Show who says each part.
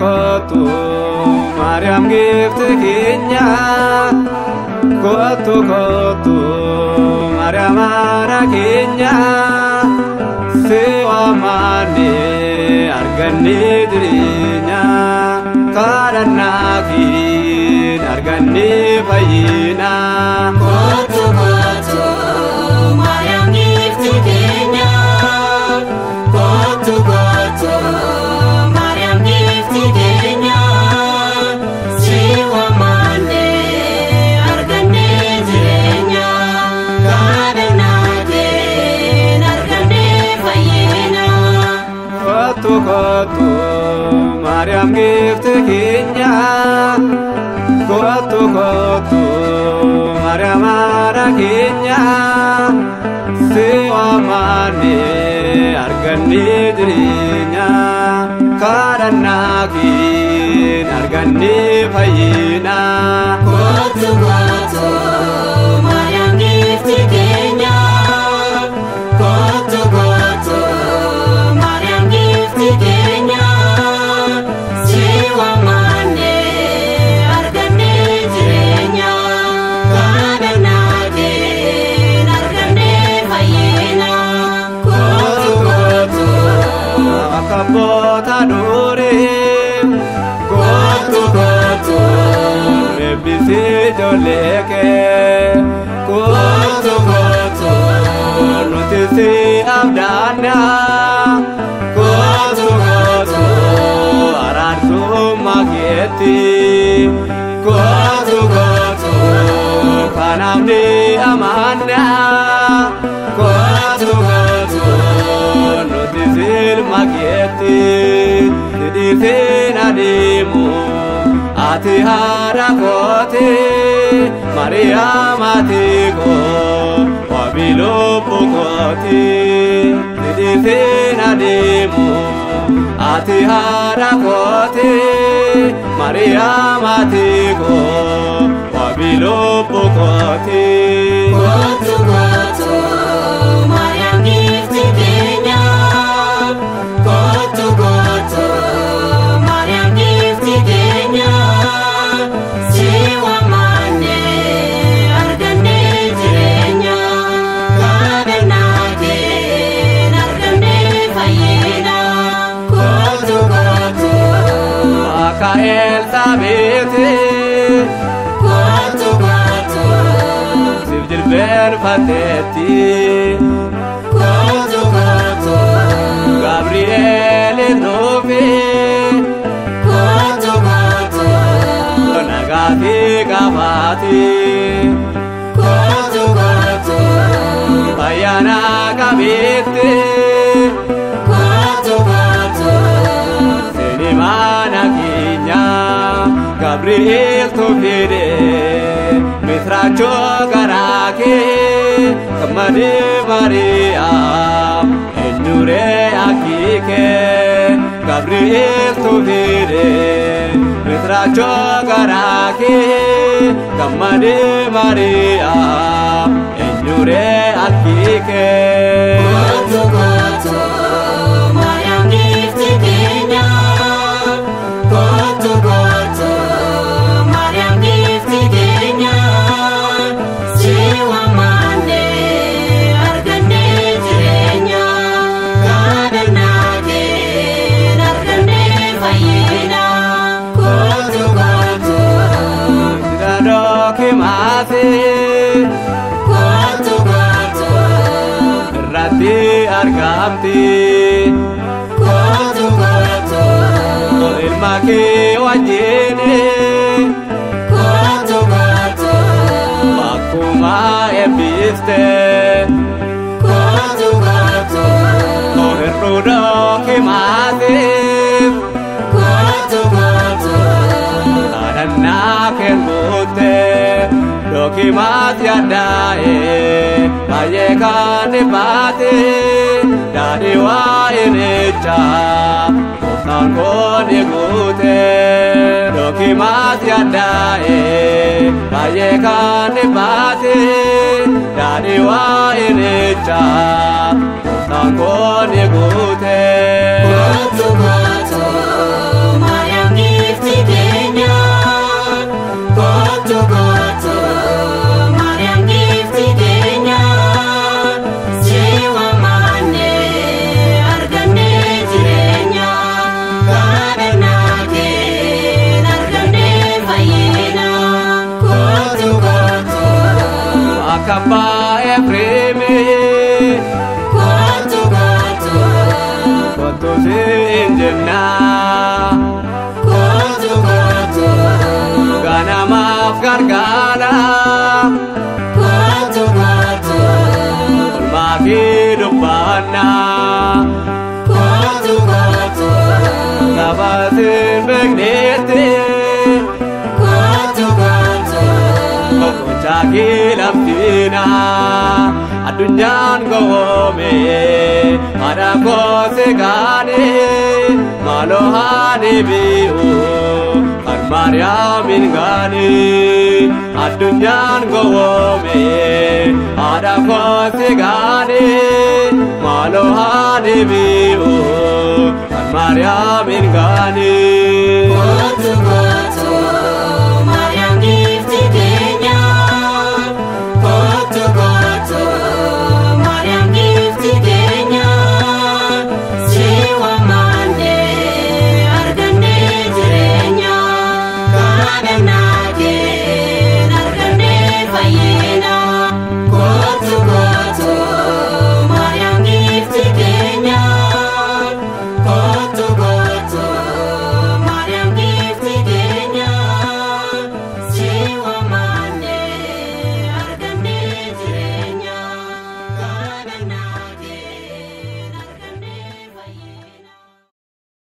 Speaker 1: Kottu Maariyaam giifti keenya kottu kottu Maariyaam haadha keenya si waammanne arganne jireenya kadhannaa keen arganne fayyina.
Speaker 2: Kottu kottu Maariyaam giifti keenya kottu kottu Maariyaam giifti keenya si waammanne arganne jireenya kadhannaa keen arganne fayyina.
Speaker 1: Kottu kottu Maariyaam giifti keenya kottu kottu Maariyaam haadha keenya si waammanne arganne jireenya kadhannaa keen arganne fayyina.
Speaker 2: Kottu kottu Maariyaam giifti keenya kottu kottu Maariyaam giifti keenya si waammanne arganne jireenya kadhannaa keen arganne fayyina. Kottu kottu
Speaker 1: Akka abboota durii
Speaker 2: kottu kottu
Speaker 1: eebbisii ijoollee kee
Speaker 2: kottu kottu
Speaker 1: nuti si abdaanna
Speaker 2: kottu kottu
Speaker 1: araarsummaa keetti
Speaker 2: kottu kottu
Speaker 1: kanaaf ni amanna
Speaker 2: kottu kottu
Speaker 1: nuti silma keetti si dhiiseen adeemu ati haadha kooti Maariyaam ati koo wabii lubbuu kooti si dhiiseen adeemu ati haadha kooti Maariyaam ati koo wabii lubbuu kooti.
Speaker 2: Kottu kottu Maariyaam giifti keenya kottu kottu Maariyaam giifti keenya si waammanne arganne jireenya kadhannaa keen arganne fayyina. Kottu kottu
Speaker 1: Akka Elsaabeeti
Speaker 2: kottu kottu
Speaker 1: siif jilbeenfatteetti
Speaker 2: kottu kottu
Speaker 1: Gabri'eel nuufi
Speaker 2: kottu kottu
Speaker 1: nagaa fi qabaati
Speaker 2: kottu kottu
Speaker 1: ayyaana qabeetti
Speaker 2: kottu kottu
Speaker 1: sinimaana keenya Gabri'eel tuufide misraachoo garaa kee gammadee Maariyaam eenyuree akkiikee Gabri'eel tuufide misraachoo garaa kee gammadee Maariyaam eenyuree akkiikee.
Speaker 2: Kottu kottu Maariyaam giifti keenya kottu kottu Maariyaam giifti keenya si waammanne arganne jireenya kadhannaa keen arganne fayyina. Kottu kottu
Speaker 1: Sidadookimaasi
Speaker 2: kottu kottu
Speaker 1: irratti argamti
Speaker 2: kottu kottu
Speaker 1: ilma kee wajjini
Speaker 2: kottu kottu
Speaker 1: akkuma eebbifte
Speaker 2: kottu kottu
Speaker 1: hir'uu dookimaasiif
Speaker 2: kottu kottu
Speaker 1: kadhannaa kennuutte dookimaas yaaddaa'e baay'ee kan baate daadhii waayinichaa gooftaan koo ni guute dookimaas yaaddaa'e baay'ee kan baate daadhii waayinichaa gooftaan koo ni guute.
Speaker 2: Kottu kottu.
Speaker 1: Akka abbaa Efreemii.
Speaker 2: Kootu kootu.
Speaker 1: Kottu siin jennaa.
Speaker 2: Kootu kootu.
Speaker 1: Ganamaaf gargaara.
Speaker 2: Kootu kootu.
Speaker 1: Olmaa fi dubbannaa.
Speaker 2: Kootu kootu.
Speaker 1: Saba siin beeknetti.
Speaker 2: Kootu kootu.
Speaker 1: Boqochaa kilabdiina. Addunyaan gowwoome. Haadha koose gaane. Maaloo haani bi'u. Kan Maariyaamin gaane. Addunyaan gowwoome. Haadha koose gaane. Maaloo haani bi'u. Kan Maariyaamin gaane.